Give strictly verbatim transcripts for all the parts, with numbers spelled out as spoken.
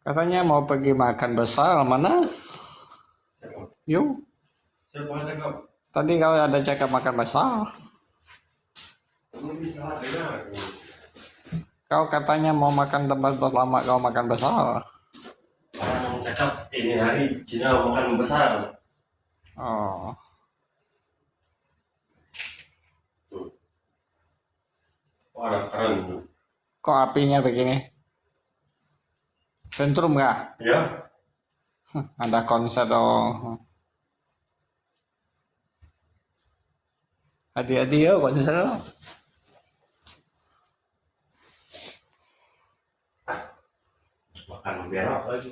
Katanya mau pergi makan besar mana? Yuk. Tadi kau ada cakap makan besar. Kau katanya mau makan tempat pertama kau makan besar. Orang cakap ini hari Cina makan besar. Oh. Wah, ada keren. Kok apinya begini? Sentrum kah? Ya. Ada konser oh. Hati-hati yo konser. Makan biar apa aja.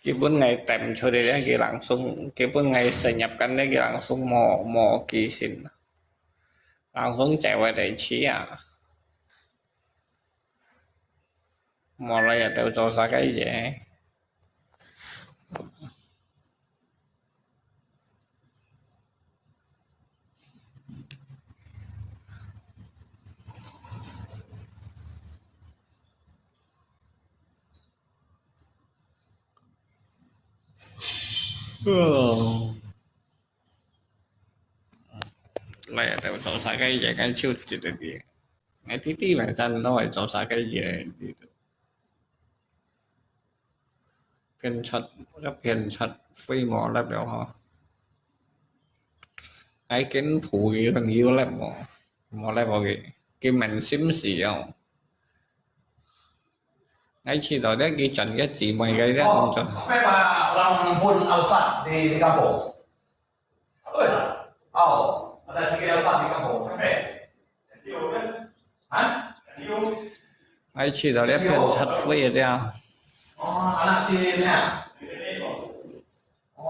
Kipan ngai tem churi dia ki langsung, kipan ngai senyapkan dia ki langsung mo mo kisin. Langsung cewek deh chia. Mo lai ya teu so sa kai je. Lai ya teu so sa kai je kan siu chit de. Ngai titi mai san no ai so sa kai je. 偏七，一偏七飛無粒了吼。𠊎見鋪佢可能有粒無，無粒無佢，佢愐心事哦。𠊎試著咧，佢轉个姊妹个咧，哦，工作。Sampai ba orang pun Alphard di, di kampung. Oi, oh, ada sikit Alphard di kampung. Sampai. Hah? 𠊎試著這片七飛个了。哦，anak si Nia.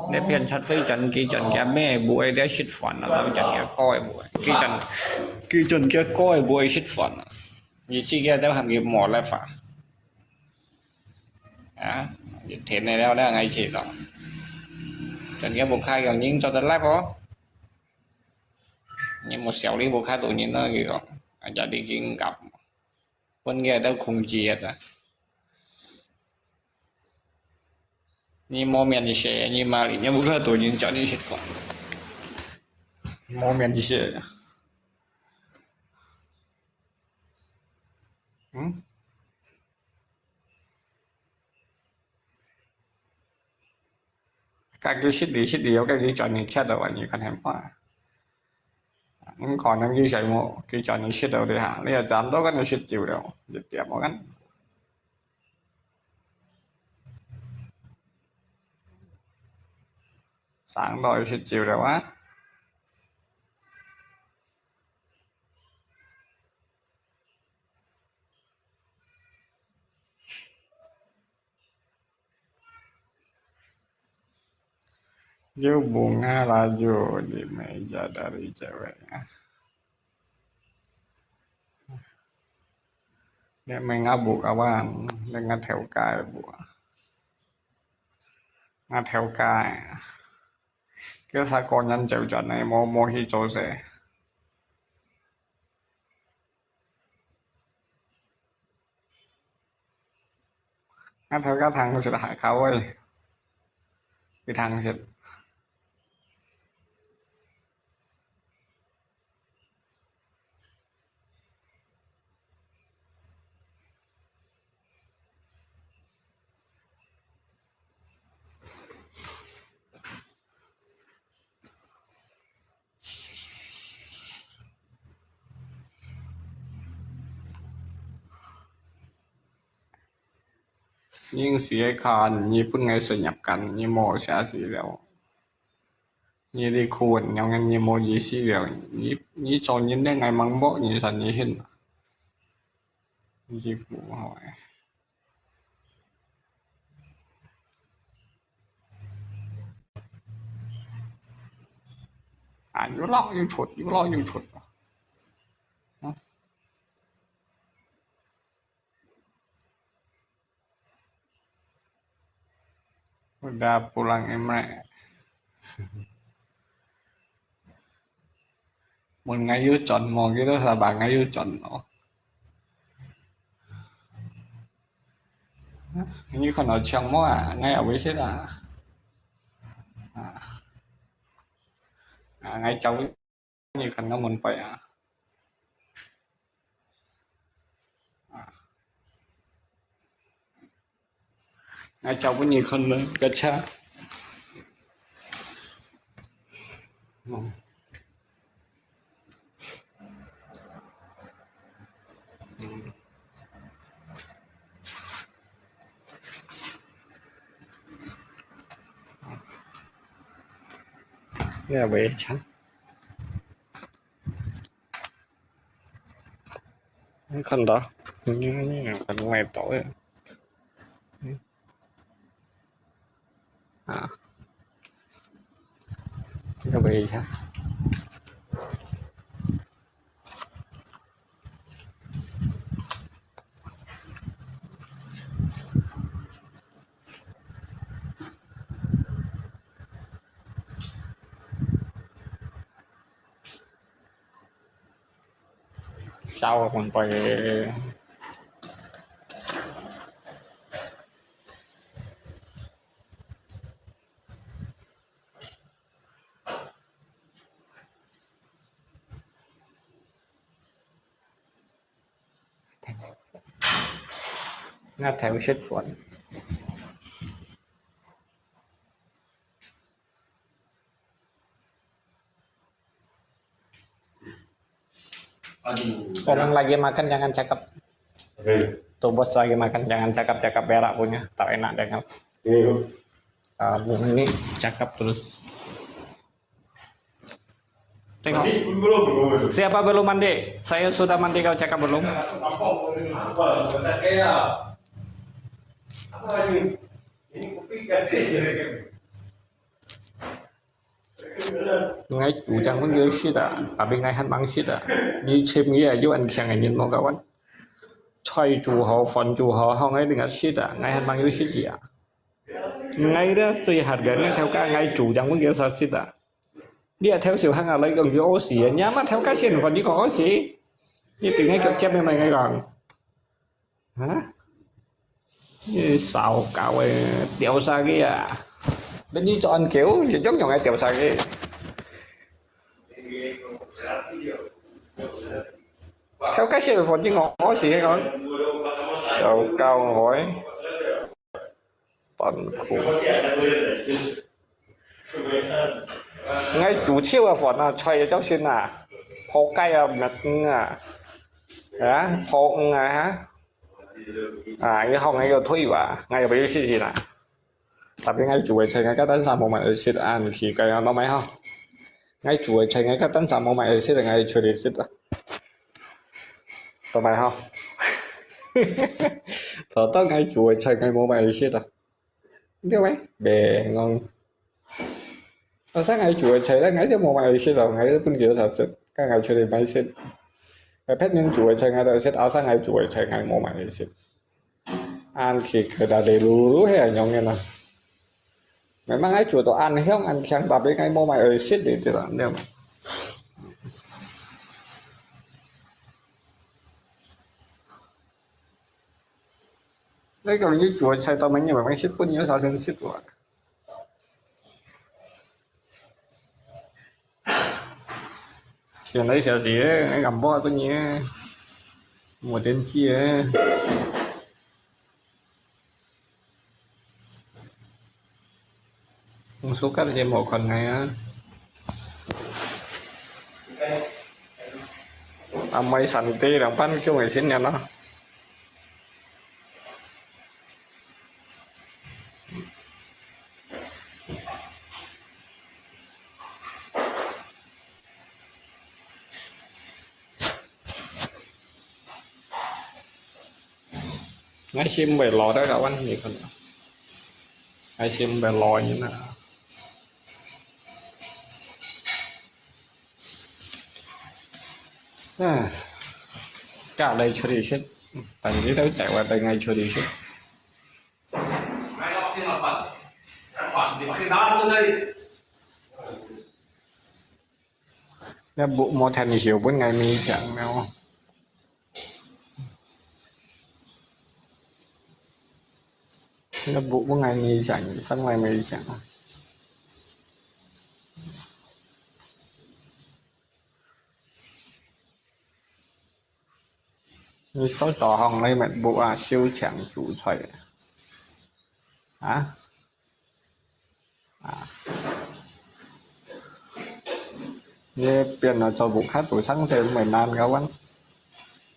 這片七飛轉佢轉佢阿姆會這食飯啊，佢轉佢阿哥會，佢轉佢轉佢阿哥會食飯啊。你自己都喊佢無咧法。啊，一天的了了，𠊎試著。轉佢屋下樣人做得來無？你無小你屋下多人啊，佢講，啊，jadi緊急。 分佢兜控制个啦。你無面色，你嘛，你又毋過多人叫你食飯，無面色。嗯？家己食哩食哩，有家己轉你忒到啊，你看很怕。你可能佢細無，佢轉你食到哩哈，你又站到跟你食酒了，一點無跟。上到去食酒了啊。 Yu bunga layu di meja dari ceweknya. Nek mengabu kawan, dengan theo kai bu. Ngat theo kai. Kêu sa có nhắn chịu chọn này mô mô hi chỗ sẽ. Ngat theo cá thằng của sự hại khảo ơi. Cái thằng sự. Ning si ai khan, ni pun ngai senyap kan, ni mo sia si leo. Ni li kun, nyong ngan ni mo yi si leo. Ni, ni cho ni ne ngai mang bo, ni san ni hin. Ni ku hoi. Ah, 又老又丑，又老又丑。 Udah pulang Imre. 問𠊎有轉無，佢都係話𠊎有轉無。你看到像無啊？𠊎也會識啊。啊，啊，𠊎找你看到問題啊。啊。 𠊎找分你看咯，該車。哦。嗯。這位車。 你看到？你，你，你看到个。嗯。啊。這个位一下。Sao không phải. Nó theo xích phản. Orang lagi makan, jangan cakap. Tuh bos lagi makan, jangan cakap-cakap, berak punya. Tak enak dengar. Kamu ini cakap terus. Tengok. Siapa belum mandi? Saya sudah mandi, kau cakap belum? Ngai chủ張分佢食啊，tapi ngai hat mang食啊。你尋佢啊，有恁強个人無夠啊。菜煮好，飯煮好，好，ngai一定愛食啊，ngai hat mang有食啊。Ngai咧最hat个，ngai頭家，ngai chủ張分佢食啊。你啊，偷笑行啊，來講佢屙屎啊，你阿媽頭家先飯你講屙屎，你對ngai腳尖个咪ngai講。 啊？你燒烤个，掉下去啊！你做恁久，就種種个掉下去。頭開始就放進我，我是講，燒烤个，辛苦。 𠊎煮少个飯啊，菜个朝晨啊，烰雞啊，麥魚啊，啊，烰魚啊，哈，啊，佢好，𠊎有退吧，𠊎有不要食先啦。Tapi𠊎煮个菜，𠊎个單儕無麼个食啊，毋奇怪啊，老妹吼。𠊎煮个菜，𠊎个單儕無麼个食，𠊎出去食啊。老妹吼。做到𠊎煮个菜，𠊎無麼个食啊。 對無？Bengong。Asal𠊎煮个菜咧，𠊎就無麼个食咯，𠊎就分佢食食，該𠊎出去買食。該別人煮个菜𠊎就食，asal𠊎煮个菜𠊎無麼个食。恁奇怪，大家lulu係恁樣个啦。Memang𠊎煮到恁香恁強，tapi𠊎無麼个食，你知道，對無？ 你講你煮个菜到明年慢慢食，分你有啥先食哇？現在消息，你敢播分你？無電視啊。 Hong suka je mo kon ngai a. Amai santai lang pan kyo ngai sin yan a. Ngai sim bai lo da kawan ni kan. Ngai sim bai lo ni na. Ah. Ka lai churi shit. Tan ni tau chai wa tai ngai churi shit. 這屋無天數分𠊎迷牆了。這屋分𠊎迷牆，生來迷牆。你做做行來乜屋啊，燒牆煮菜啊？啊？ 啊。你變了做屋較多生事，毋會難搞啊。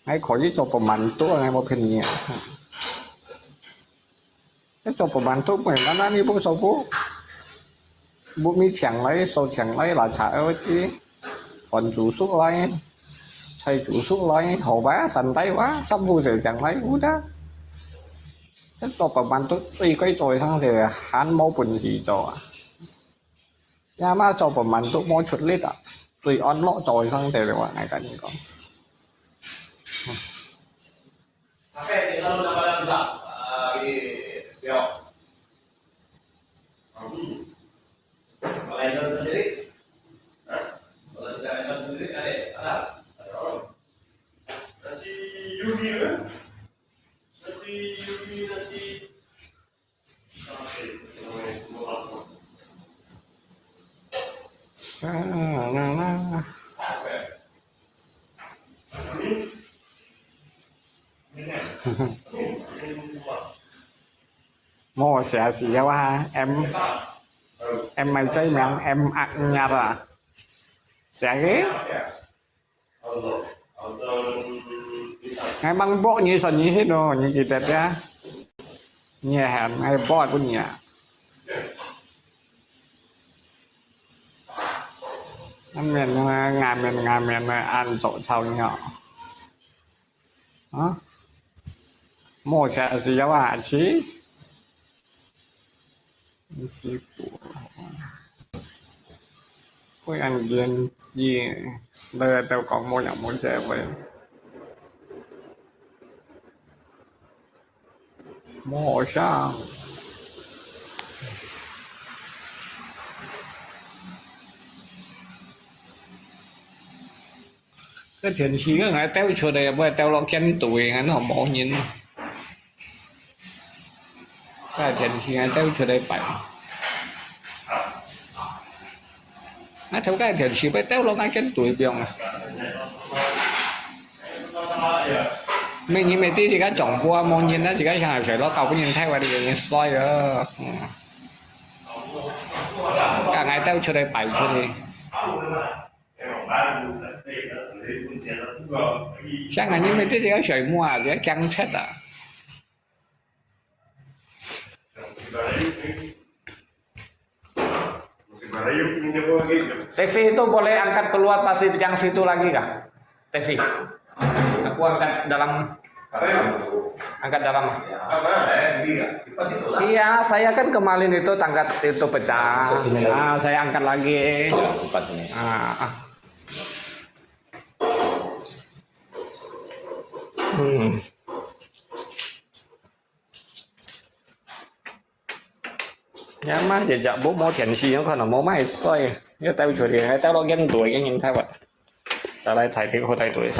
𠊎可以做pembantu，𠊎無騙你啊。你做pembantu毋會難啊，你屋燒屋，屋迷牆來，燒牆來，垃圾个位置，飯煮熟來，菜煮熟來，好吧，santai吧，衫褲洗淨來，有得。 做pembantu最該做个生事，還無本事做啊。也嘛做pembantu無出力啊，最安樂做个生事了，𠊎跟你講。無寫字个話，M，M愛做名，M啊，寫个？ 𠊎吂報你說你去咯，你記得呀？你還還報分你啊？恁樣啊，𠊎面𠊎面啊，恁做操你哦。啊？莫寫字要啊，去。 結果，忽然間知，大家都講無人無社會。無好笑。 該電視个𠊎兜出來，也毋會兜落間肚个，恁樣無人。該電視𠊎兜出來擺。啊，頭該電視會兜落該間肚个邊啊。每日每日自家長播無人啊，自家想睡落覺，分人睇話，你人衰啊。嗯。該𠊎兜出來擺出去。 像𠊎人每日就愛睡目啊，就愛驚賊啊。T V itu boleh angkat keluar, pasti yang situ lagi kah? T V. Aku angkat dalam, angkat dalam. Iya, saya kan kemarin itu tangkat itu pecah. Masuk sini lagi. Ah, saya angkat lagi. Ya, cepat sini. Ah, ah. Hmm. 也嘛，日日無，無電視，有可能無麼个水，要兜出去，還兜落間肚，已經太晚。再來睇這個好睇對。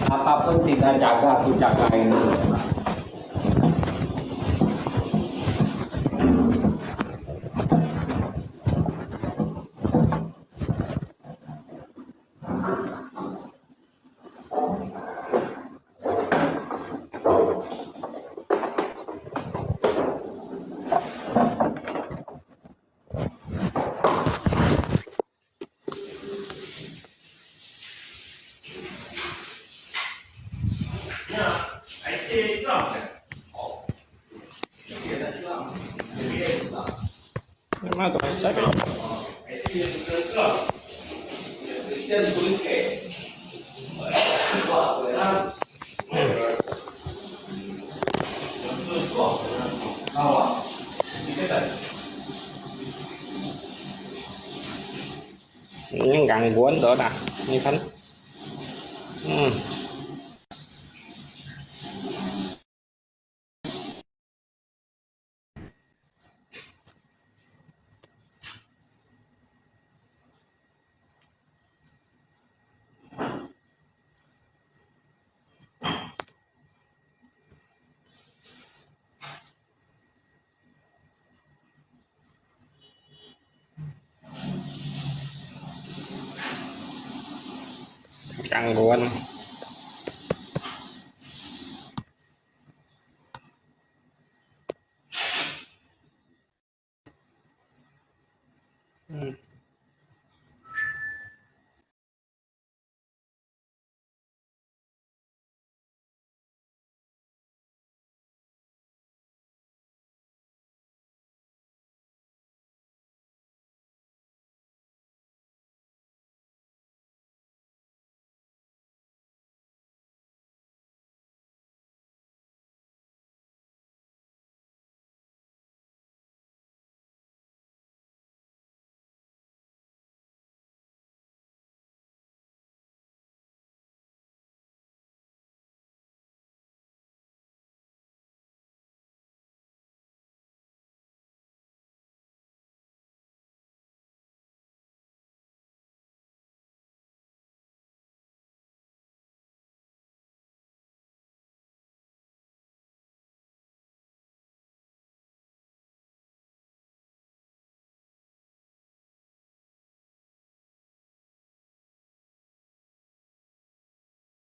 Apapun kita jaga, kita kain. Ini gangguan tuh dah, ini kan. Hmm. gangguan. Hmm.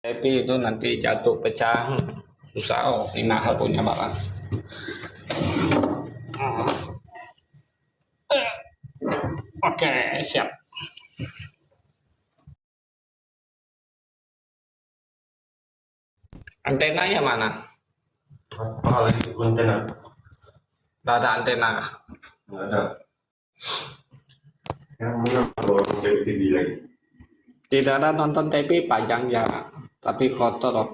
Tapi itu nanti jatuh pecah. Susah oh, ini mahal punya barang. Ah. Oke, siap. Antenanya mana? Apa lagi antena? Nggak ada antena kah? Nggak ada. Yang mana kalau nonton T V lagi? Tidak ada nonton T V, panjang ya, tapi kotor loh.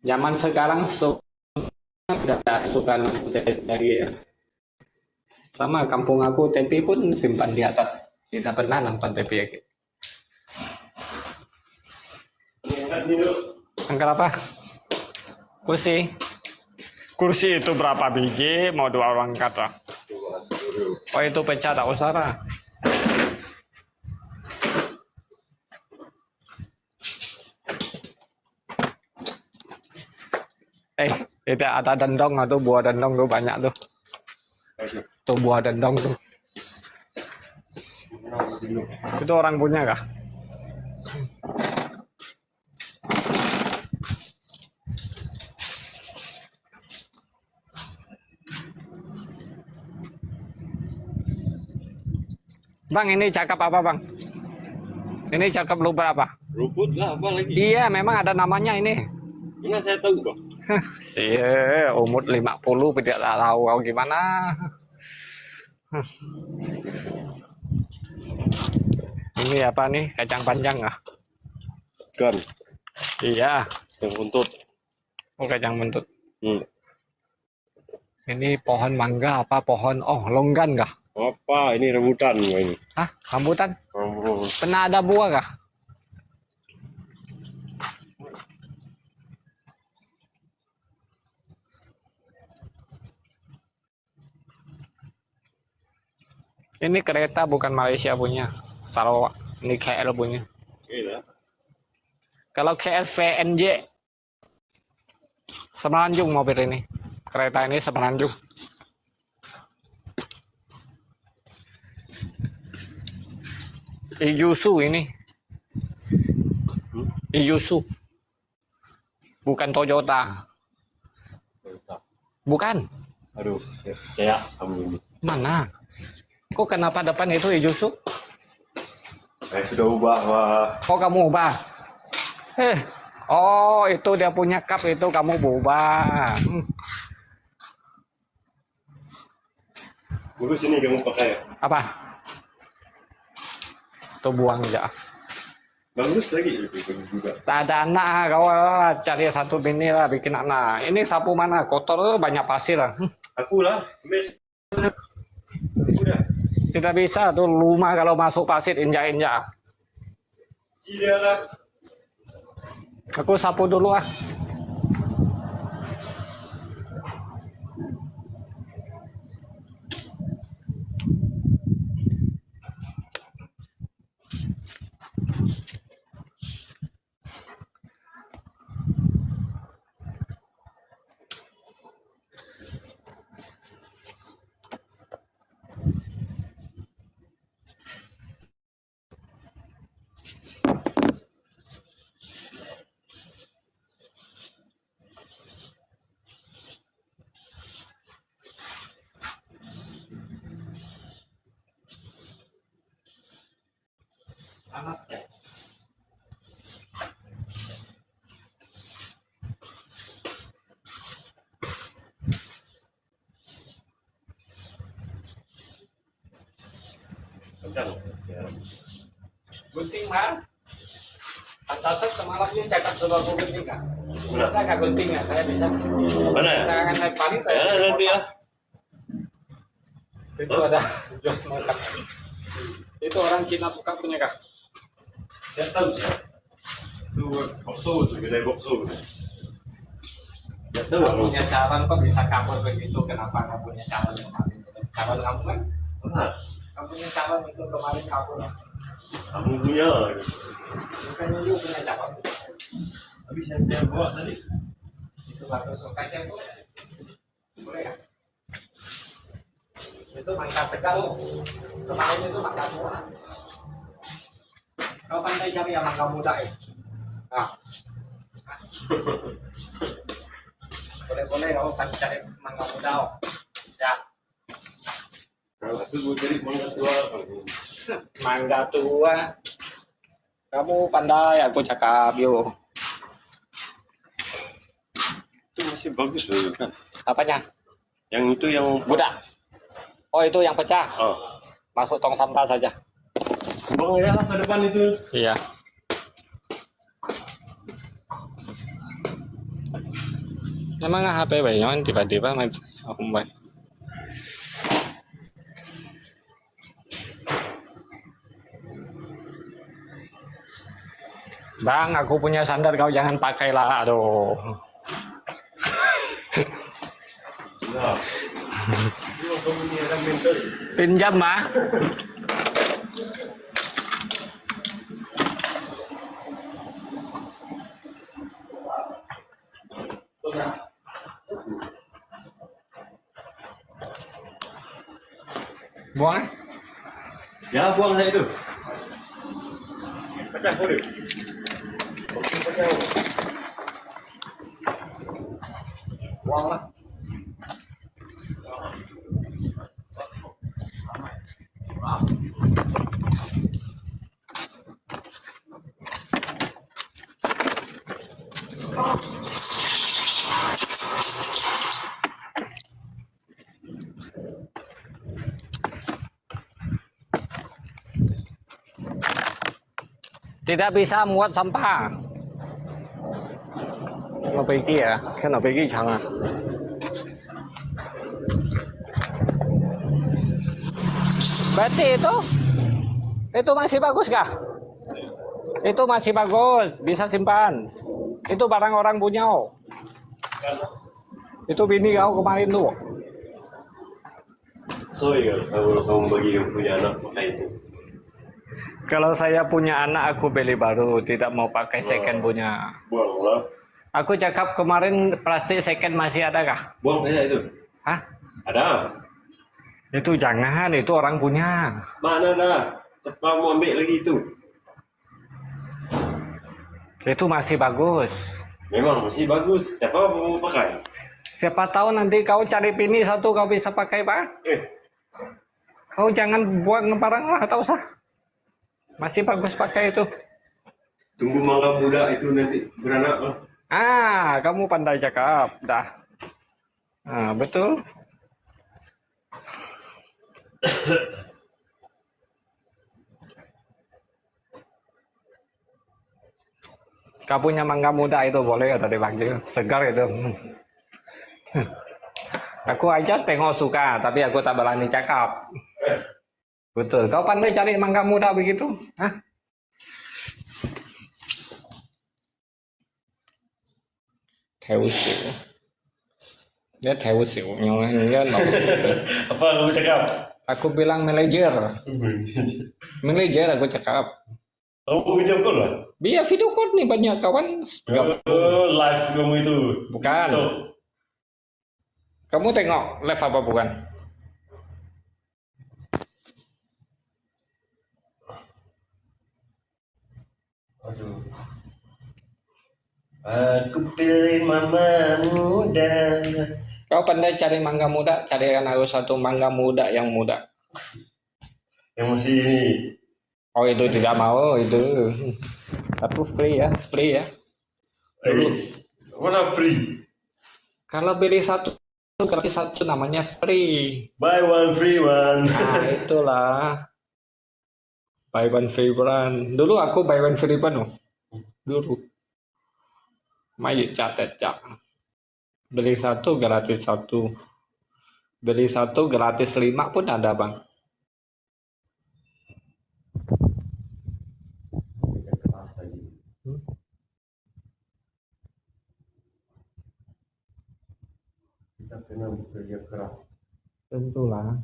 Zaman sekarang su-, tidak suka nonton T V lagi ya. Sama kampung aku, T V pun simpan di atas. Tidak pernah nonton T V lagi. Angkat apa? Kursi. Kursi itu berapa biji? Mau dua orang angkat lah. Oh, itu pecah, tak usah lah. Eh, itu ada dendong, itu buah dendong tuh banyak tuh. Tuh buah dendong tuh. Itu orang punya kah? Bang, ini cakep apa, Bang? Ini cakep lupa apa? Rumput lah, apa lagi? Iya, memang ada namanya ini. Mana saya tahu, Bang? Si, umur lima puluh tidak tahu gimana. Ini apa nih? Kacang panjang kah? Kan. Iya. Yang buntut. Oh, kacang buntut. Hmm. Ini pohon mangga apa pohon? Oh, longgan kah? Apa ini rambutan ini? Hah? Rambutan? Rambutan. Pernah ada buah kah? Ini kereta bukan Malaysia punya, Sarawak. Ini K L punya. Iya. Kalau K L V N Y, Semenanjung mobil ini. Kereta ini Semenanjung. Isuzu ini. Isuzu. Bukan Toyota. Bukan. Aduh, kayak kamu ini. Mana? Kok kenapa depan itu Isuzu? Saya sudah ubah, Pak. Oh, kamu ubah? Eh, oh, itu dia punya cup itu kamu ubah. Hmm. Bagus ini kamu pakai. Apa? Tuh buang aja. Bagus lagi itu, bagus juga. Tak ada anak, kau cari satu bini lah, bikin anak. Ini sapu mana? Kotor, banyak pasir lah. Hmm. Aku lah. Udah. Tidak bisa tuh, rumah kalau masuk pasir, injak-injak. Tidak lah. Aku sapu dulu ah. Gunting, Bang. Pantasan semalam dia cakap suruh aku gunting, kan? Mana? Saya agak gunting, kan? Saya bisa. Mana? Tangan saya paling, ya, nanti lah. Itu ada. Itu orang Cina buka punya, kah? Tidak tahu saya. Itu bakso tu, kedai bakso tu. Tidak tahu. Kamu punya calon kok bisa kabur begitu? Kenapa kamu punya calon kemarin? Calon kamu kan? Mana? Kamu punya calon itu kemarin kabur. Kamu punya. Bukannya you punya calon. Tapi saya punya bawa tadi. Itu bagus. Kasih aku. Boleh ya? Itu mangga segar loh. Kemarin itu mangga tua. Kau pandai cari yang mangga muda, eh? Nah. Boleh-boleh kau pandai cari mangga muda, oh. Ya. Kalau aku mau cari mangga tua. Mangga tua. Kamu pandai, aku cakap, yo. Itu masih bagus loh, kan? Apanya? Yang itu yang muda. Oh, itu yang pecah. Oh. Masuk tong sampah saja. Buang ya ke depan itu. Iya. Memang H P banyak tiba-tiba macam aku main. Bang, aku punya sandal kau jangan pakai lah, aduh. Pinjam, ah. Buang, eh? Ya, buang saja itu. Pecah boleh. Pecah. Buang lah. Tidak bisa muat sampah. Mau pergi ya, kan mau pergi sana. Berarti itu, itu masih bagus kah? Itu masih bagus, bisa simpan. Itu barang orang punya, oh. Itu bini kau kemarin tuh. So, ya, kalau kamu bagi kamu punya anak pakai itu. Kalau saya punya anak, aku beli baru, tidak mau pakai second punya. Buang lah. Aku cakap kemarin plastik second masih ada kah? Buang saja itu. Hah? Ada. Itu jangan, itu orang punya. Mana ada? Cepat mau ambil lagi itu. Itu masih bagus. Memang masih bagus. Siapa mau pakai? Siapa tahu nanti kau cari bini satu, kau bisa pakai, Pak. Eh. Kau jangan buang sembarang lah, tak usah. Masih bagus pakai itu. Tunggu mangga muda itu nanti beranak lah. Ah, kamu pandai cakap, dah. Ah, betul. Kau punya mangga muda itu boleh ya tadi pagi, segar itu. Hmm. Aku aja tengok suka, tapi aku tak berani cakap. Betul. Kau pandai cari mangga muda begitu? Hah? 偷笑。你偷笑，你你老 Apa kamu cakap? Aku bilang manager. Manager aku cakap. Kamu video call lah? Iya, video call nih banyak kawan. Eh, live kamu itu. Bukan. TikTok. Kamu tengok live apa bukan? Aduh. Aku pilih mama muda. Kau pandai cari mangga muda, carikan aku satu mangga muda yang muda. Yang masih ini. Oh, itu tidak mau itu. Aku free ya, free ya. Dulu. Mana free? Kalau beli satu gratis satu namanya free. Buy one free one. Nah, itulah. Buy one free one. Dulu aku buy one free one loh. Dulu. Mai cak tak cak. Beli satu gratis satu. Beli satu gratis lima pun ada, Bang. Hmm? Kita kena bekerja keras. Tentulah.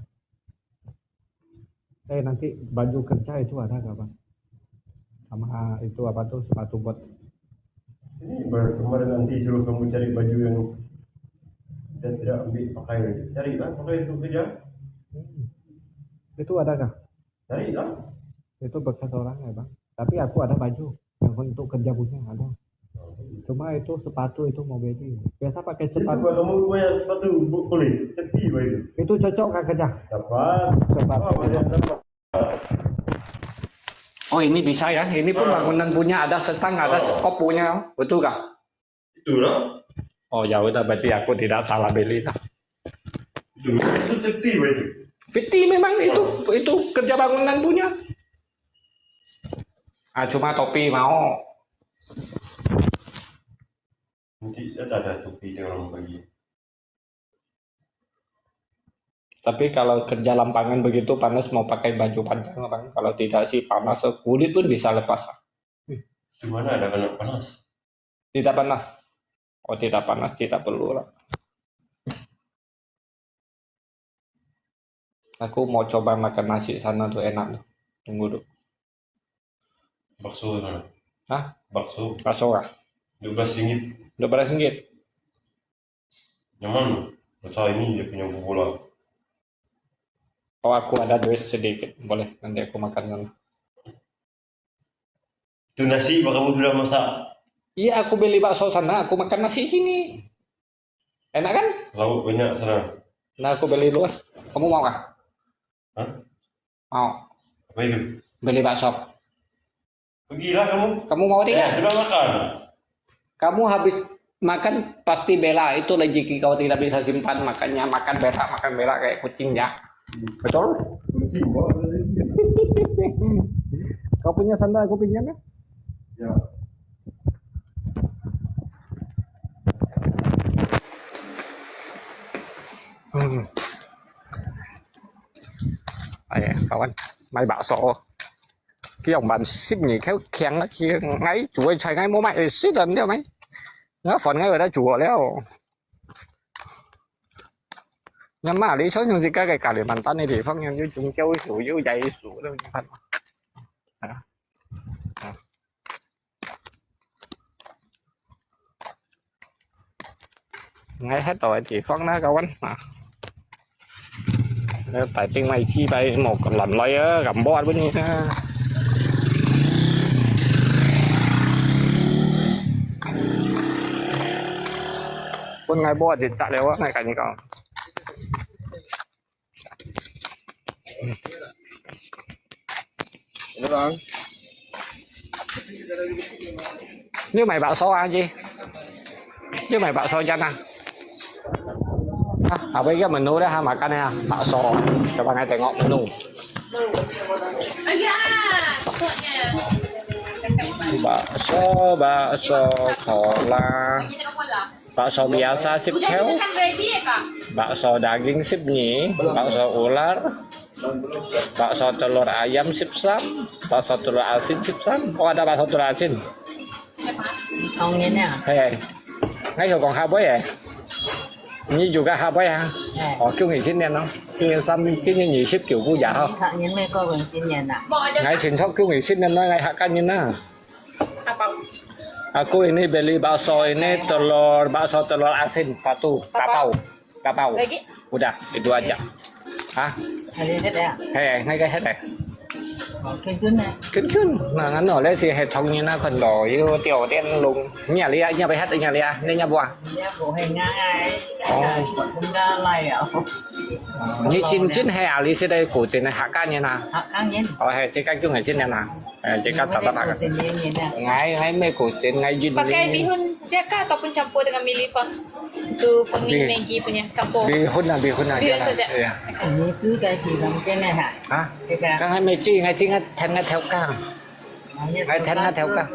Eh, nanti baju kerja itu ada nggak, Bang? Sama, ah, itu apa tuh, sepatu bot. Ini baru kemarin nanti suruh kamu cari baju yang dia tidak ambil pakai lagi. Carilah pakai untuk kerja. Hmm. Itu ada kah? Carilah. Itu bekas orang ya, Bang. Tapi aku ada baju yang untuk kerja punya, ada. Cuma itu sepatu itu mau beli. Biasa pakai sepatu. Itu kalau mau bayar sepatu, bo-, boleh. Sepi, Bang, itu. Itu cocok kah kerja? Dapat. Coba. Oh, ini bisa ya. Ini pun bangunan punya, ada setang, ada skop punya. Betul kah? Itulah. Oh, ya udah, berarti aku tidak salah beli lah. Itu, itu safety, Bang, itu. Fiti memang itu, itu kerja bangunan punya. Ah, cuma topi mau. Nanti ada, ada topi dia orang bagi. Tapi kalau kerja lapangan begitu panas, mau pakai baju panjang, Bang. Kalau tidak sih panas, kulit pun bisa lepas. Di mana ada kena panas? Tidak panas. Oh, tidak panas, tidak perlu lah. Aku mau coba makan nasi sana tuh, enak tuh. Tunggu dulu. Bakso di mana? Hah? Bakso. Bakso kah? Dua belas ringgit. Dua belas ringgit. Nyaman. Besar ini dia punya bola. Oh, aku ada duit sedikit. Boleh, nanti aku makan sana. Itu nasi apa kamu sudah masak? Iya, aku beli bakso sana, aku makan nasi sini. Enak kan? Lauk banyak sana. Nah, aku beli dua. Kamu mau kah? Hah? Mau. Apa itu? Beli bakso. Pergilah kamu. Kamu mau tidak? Saya sudah makan. Kamu habis makan pasti berak. Itu rezeki kau tidak bisa simpan. Makanya makan berak, makan berak kayak kucing ya. Betul? Kucing, bawa rezeki. Kau punya sandal aku pinjam ya? Ya. Hmm. Ai, kawan, mai bakso. Kêu bạn ship nhỉ, kêu khéng á, chứ ngay chủ ơi chạy ngay mua mày ship lần đéo mày. Nó phần ngay ở đây chủ ở leo. Nhưng mà lý số những gì cái cái cả để bàn tán này thì phong những cái chúng châu chủ, những dạy chủ đâu như phần. Hả? Hả? Ngay hết rồi chỉ phong nó có vấn. Hả? Tại bên này chi bay một lần lấy á, gặm bó bữa nay ha. Bữa ngày bó thì chặt leo á, ngày cái này còn. Hello, Bang. Nếu mày bảo số anh gì? Nếu mày bảo số cho anh à? À, à, bây giờ mình nuôi đó ha, mà cái này ha, bảo số. Cho bạn ngay tại ngõ mình nuôi. Bảo số, bảo số, khổ la. Bakso biasa sip khéo. Bakso daging sip nyi. Bakso ular. Bakso telur ayam sip sam. Bakso telur asin sip sam. Oh, ada bakso telur asin. Không như thế nào? Hey, ngay sau còn hai bối eh. Ini juga hai bối ha. Eh. Oh, kêu nghỉ xin niên không? Kêu niên sam, kêu niên nghỉ sip kiểu cũ giả không? Thọ Nguyên mê cô còn xin niên à? Ngay xin thọ kêu nghỉ xin niên nói ngay hạ canh niên na. Aku ini beli bakso ini telur, bakso telur asin satu, kapau. Kapau. Lagi? Udah, itu aja. Hah? Ada hết đấy ạ? He, ngay cái hết này. Ồ, kêu cún này. Kêu cún, mà ngắn nổi lấy gì hệ thống như nó còn đỏ, yêu tiểu tiên lùng. Nhà lý, nhà phải hết, nhà lý, nhà, nhà bùa. Nhà bùa hay ngay. Ồ. Không ra lại à? 你真正係啊，你識得古鎮个客家人啊？客家人。哦，係，自家叫𠊎真正啊。誒，自家打打客家。古鎮个人啊。𠊎，𠊎毋係古鎮，𠊎印尼。Pakai bihun jaga ataupun campur dengan mi li fam? Tu kuning Maggi punya campur. Bihun lah, bihun lah. Bihun saja. Ya. Ini tu kan si Bang Ken eh, ha? Ha? Kan hai Maggi, ngai jing ten ngai theo kang. Ngai ten ngai theo kang.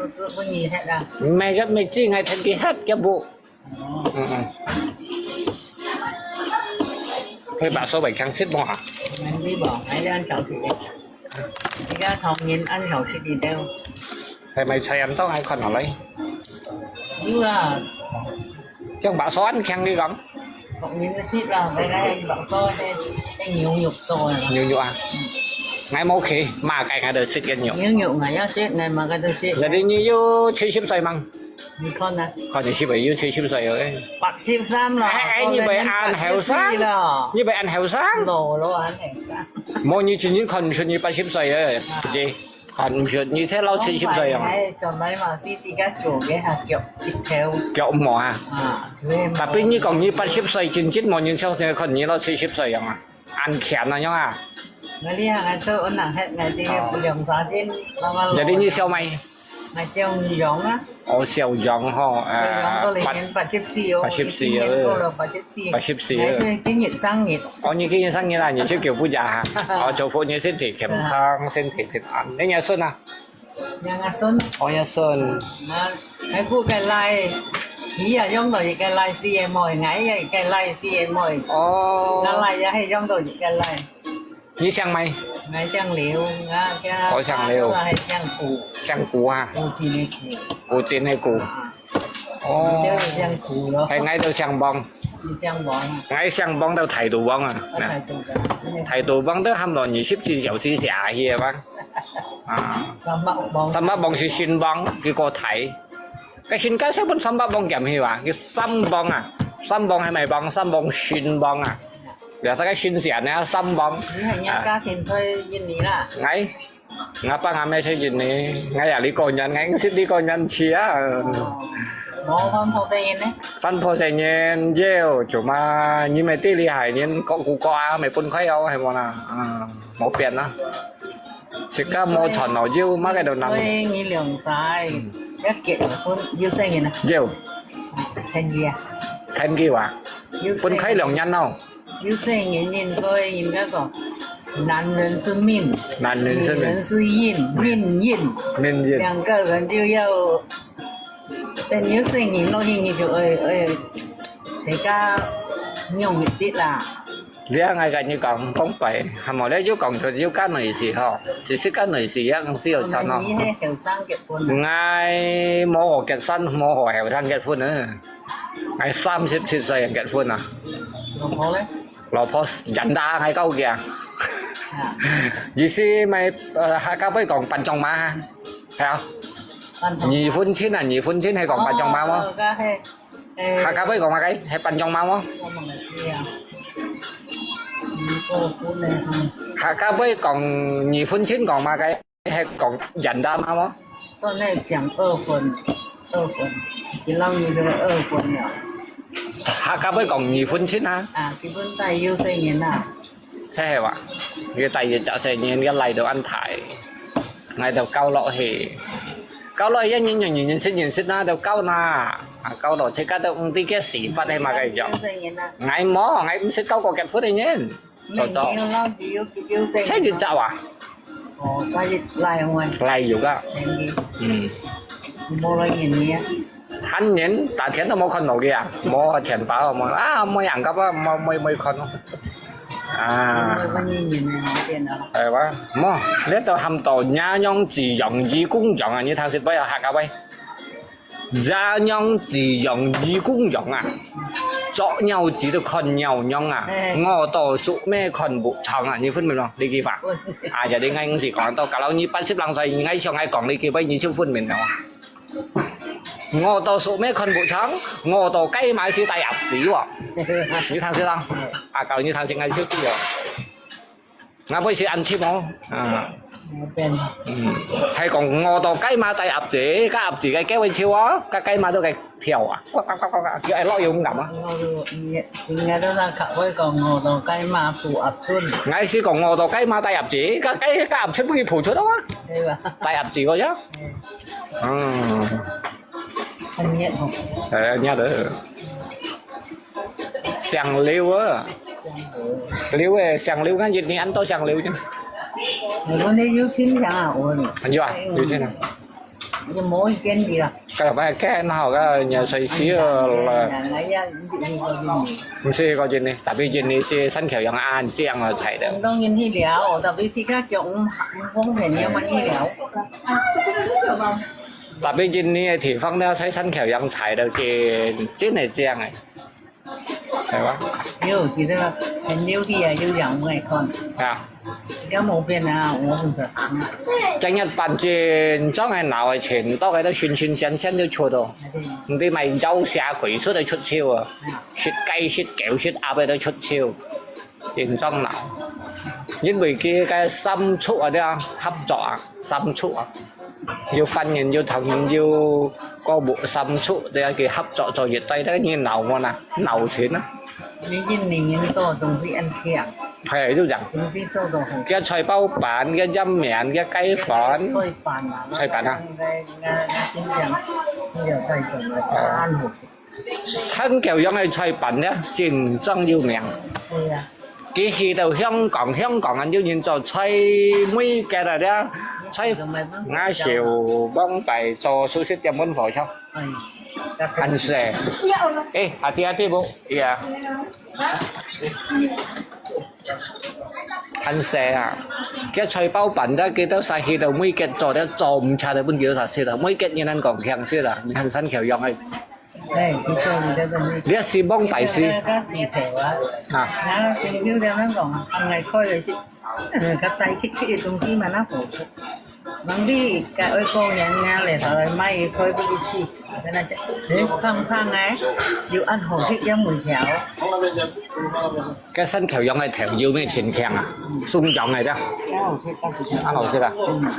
Mai gap Maggi, ngai ten ki hat ke bu. Ừ, ừ. Hơi bả số bảy kháng xít mò hả? Mình đi bỏ máy ăn sáu thịt đi. Đi ra thòng nhìn ăn sáu thịt đi đâu. Hơi mày xoay ăn tao ai còn ở lấy. Chứ là Chẳng bả số ăn kháng đi gắng. Thòng nhìn nó xít là phải ra ăn bả số đi. Cái nhiều nhục rồi. Nhiều nhục à? Ngày mô khi mà cái ngày đời xít cái nhiều. Nhiều nhục ngày nhớ xít ngày mà cái đời xít. Giờ đi như yêu 七十歲 măng. 你看啊。看你是不是又七十歲了？八十三了，哎，哎，你不要按後生，你不要按後生。老了，按後生。無，你真正看毋出你八十歲了，啊。姐，看毋出你才老七十歲哦。哎，做麼个嘛，是自家做个哈，腳一頭。腳無啊？啊，對嘛。Tapi你講你八十歲，真正無人相信看你老七十歲樣啊。 恁強啊，樣啊？𠊎這下𠊎做安人歇，𠊎這个兩三斤，慢慢來。Jadi你小妹？𠊎小楊啊。哦，小楊吼，小楊都來年八十四哦，八十四哦。今年過了八十四。八十四哦。𠊎係今日生日。哦，你今日生日啦，你就叫不雅哈。哦，祝福你身體健康，身體平安。你个孫啊？ Yang asun. Oh, yang asun. Nah, aku kalai. Iya, yong to kalai si em oi, ngai ya kalai si em oi. Oh. Kalai ya he yong to kalai. 你姓麼个？𠊎姓劉，𠊎个。我姓劉。𠊎係姓古。姓古啊。古鎮个古。古鎮个古。啊。 哦。你就姓古咯。係，𠊎都姓王。你姓王啊？𠊎姓王都大肚王啊。啊，大肚王。大肚王都喊落二十四小時寫去个嘛。啊。三百王。三百王係姓王，佢个大。該新界西本三百王減去哇，佢三王啊，三王係咪王？三王姓王啊。Biasa該姓氏呢，三王。你係人家家庭在印尼啦。啊。𠊎 𠊎爸𠊎姆在印尼，𠊎也這個人，𠊎識這個人去啊。哦，無番婆細人呢？番婆細人有，cuma你們這裡還人各顧各啊，無分開哦，係無啦？啊，無變啊。自家無傳落，有麼个都能。所以你兩儕，嗯。一結婚，有細人啊？有。天意啊？天意哇？有細人。分開兩年咯。 有些人應該應該講，男人是命，男人是命。女人是運，命運。命運。兩個人就要，等有些人落去，你就愛，愛，自家用一滴啦。這樣𠊎跟你講，講白，還無咧，又講出又加內事吼，是是加內事，樣是有賺吼。你係後生結婚啊？𠊎無好結婚，無好後生結婚啊。 𠊎三十七歲人結婚啊。老婆咧？老婆janda，𠊎告佢啊。啊。意思咪，呃，客家話講半中馬哈，係啊。半中馬。二婚親啊，二婚親係講半中馬無？哦，該係，誒。客家話講麼个？係半中馬無？我問你啊。二婚呢，嗯。客家話講二婚親講麼个？ 係講janda嘛無？算係講二婚，二婚，佢摎你這個二婚了。客家話講二婚親啊？啊，佢本帶有細人啊。真係哇，佢帶一隻細人，佢來到恁大，𠊎就交落去。交落去，一年兩年認識認識啦，就交啦。啊，交落，自家都毋知佢死法係麼个樣。有細人啊？𠊎無，𠊎毋識交過結婚个人。 做到。你有老弟有，有細人嗎？才一隻啊。哦，該一來換。來有个。天氣。嗯。無來年呢？今年打天都無看到佢啊，無錢包啊，無啊，無人家啊，無，無，無看咯。啊。無，無年年呢，無見到。係哇，無，你都喊到娘娘子養子供養啊，你聽識不？客家話。 娘娘子養子供養啊，捉鳥子都看鳥樣啊，哎。餓到熟咩看不長啊，你分明咯，這句話。哎呀，你硬係講到，搞到你八十零歲，你還想還講這句話，你就分明了啊。餓到熟咩看不長，餓到雞買屎帶鴨子喎。你聽識啦？啊，搞你聽識，𠊎就知哦。 𠊎會識恁識無？啊，無變。嗯，係講餓到雞嫲帶鴨子，該鴨子个狗會笑啊，該雞嫲都會跳啊，呱呱呱呱呱，叫愛落油咁啊。我都，你，應該都那較會講餓到雞嫲孵鴨春。𠊎係講餓到雞嫲帶鴨子，該雞，該鴨子會孵出來啊，對吧？帶鴨子个呀。嗯。嗯。很熱哦。哎，熱的。 香柳啊，香柳。柳欸，香柳，看一年恁多香柳啫。你講你有親戚啊，有呢。有啊，有親戚。你無一間去啊？該擺間好个，人家水死了。哎呀，你，你，你，你。毋係个印尼，tapi印尼係山口洋恁靚个菜的。當然去了，tapi自家腳毋，毋方便，要麼去了。Tapi印尼个地方了，在山口洋採的，真，真个靚欸。 係吧？有，其實很有趣啊，有樣來看。啊。也無變啊，我毋識行啊。今日半斤裝个腦个錢，到該都新新鮮鮮就出哦。對。你買鳥蛇鬼出來出手啊，食雞、食狗、食鴨个都出手，真裝腦。因為佢个三畜啊，對啊，合作啊，三畜啊。 有番人，有唐人，有高木三族，大家去合作做一堆，大家你鬧我啦，鬧錢啊。你印尼人做東西很強，係，就這樣。東西做到很，佢个菜包粄，佢个陰麵，佢个雞飯，菜粄啊，菜粄啊。應該，應該，應該真正，沒有帶什麼大案。 山口洋个菜粄呢，真正有名。對呀。佢去到香港，香港人有人做菜尾結啊，這菜，𠊎小往擺做素食店門口上。哎，很細。哎，阿弟阿弟不，呀。很細啊，佢菜包粄呢，佢都使去到尾結做，都做毋差个，分佢都食啦。尾結你能講香食啦，你看山口洋个。 哎，你做你个生意。你也是蒙拜師。那个地头啊。啊。那个生意就恁樣講啊，安排開了是，呃，較大滴滴个東西嘛，那好做。人哋个外國人啊，來頭來買，開不起，跟他講，哎，胖胖哎，有恁好食也無條。該山口洋个頭有咩情況啊？送獎來的。恁好食啊？嗯。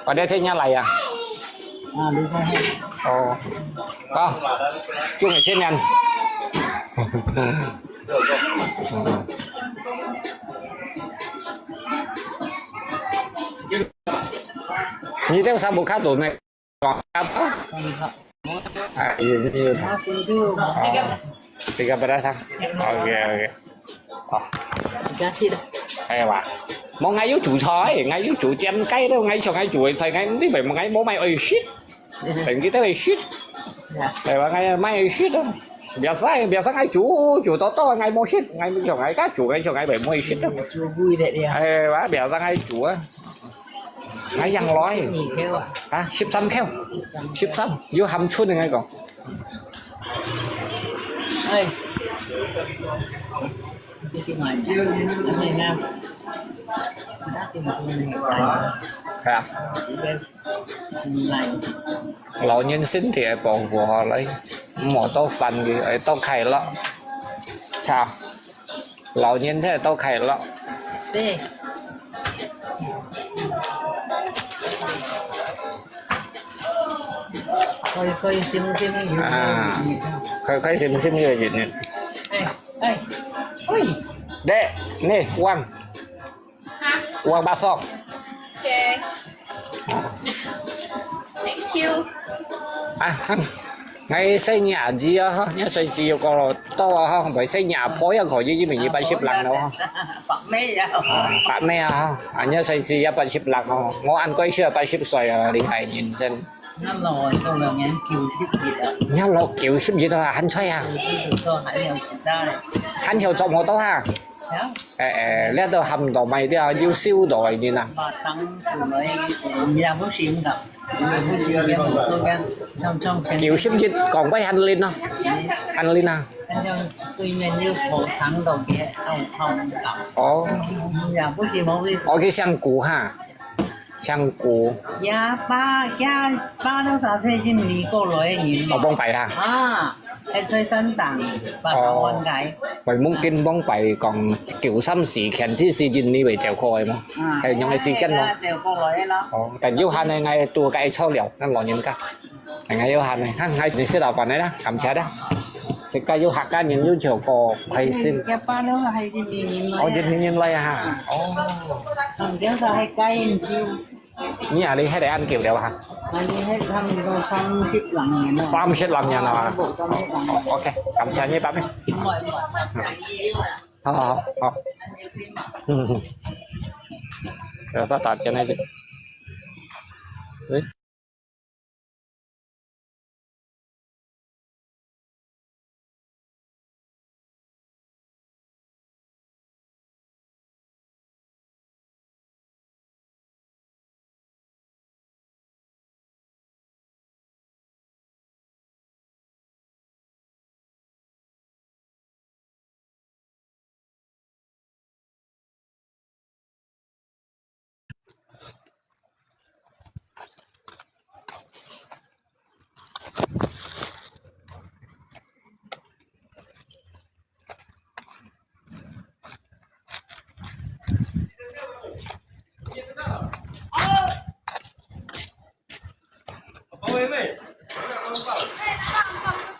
我這天也來呀。啊，你看看。哦，好，祝你新年。你這啥不看懂呢？哎，有，有。啊，這個，哦，這個不大上。OK，OK。 哦。自家食啦。哎呀哇，無，𠊎有煮菜，𠊎有煮，煎雞都，𠊎想𠊎煮个菜，𠊎，你問𠊎無買愛食，等佢都會食。呀。哎哇，𠊎買愛食咯。Biasa，biasa𠊎煮，煮多多，𠊎無食，𠊎想𠊎家煮，𠊎想𠊎會無愛食咯。煮會个呀。哎哇，biasa𠊎煮啊。 哎，養來。十二口啊？啊，十三口。十三。十三，有含春个該個。哎。你去買呀？哎呀。係啊。老人身體愛保護好來，莫多煩佢，愛多快樂。cha。 老年才到開了。對。開開心心有日子。啊，開開心心有日子。哎，哎，喂。Dek，ni，uang。Uang bakso。OK。Thank you。啊，哼。 𠊎細人仔啊，吼，若細時有過多啊，吼，毋細人婆也可以，因為一百十零咯，吼。白尾啊。啊，白尾啊，吼，啊，若細時一百十零咯，我恁該少八十歲啊，厲害人生。那老啊，做了年九十一了。你看老九十一了啊，還在啊？九十一都還有時間嘞。還有做無到啊？有。哎，哎，你都喊到買掉，有收到的人啊。馬上出來，你也不行的。 九十一講話還靈啊，還靈啊。好像對面有火場的，也好，好，好。哦。嗯，也不行，我會，我去香菇哈，香菇。也八，也八到三歲是你過來的人嘛。哦，蒙拜啦。啊。係在山頂，把搞完解。哦，會mungkin望擺講九三四前之時間你會走過去無？啊，係用个時間無？係啊，走過來咯。哦，但有閒个，𠊎都該坐了，𠊎老人家。𠊎有閒个，看，𠊎你識老闆个啦，感謝啦。自家有客家人有照顧，開心。一百六係一年年來。哦，一年年來啊，哦。嗯，就是係該研究。 你啊，你歇得恁久了哈？啊，你歇差毋多三十零年了。三十零年了啊？啊，無到那个。OK，感謝你，拜拜。好，好，好。嗯，嗯。有啥打电话去？喂。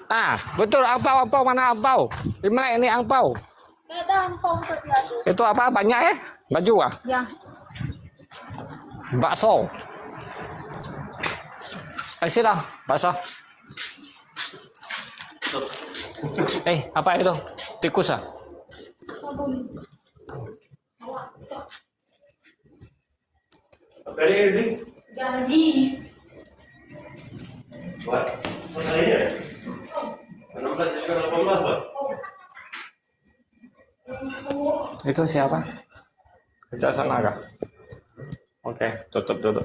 Ah, betul, angpau, angpau, mana angpau? Di mana ini angpau? Ada angpau untuk diadu. Itu apa, banyak eh? Baju ah? Ya. Bakso. Eh, sila, bakso. Eh, apa itu? Tikus ah? Sabun. Gaji. Buat. Apa ya? Enam belas juga delapan belas, Pak. Itu siapa? Kerja sana kah? Oke, tutup dulu.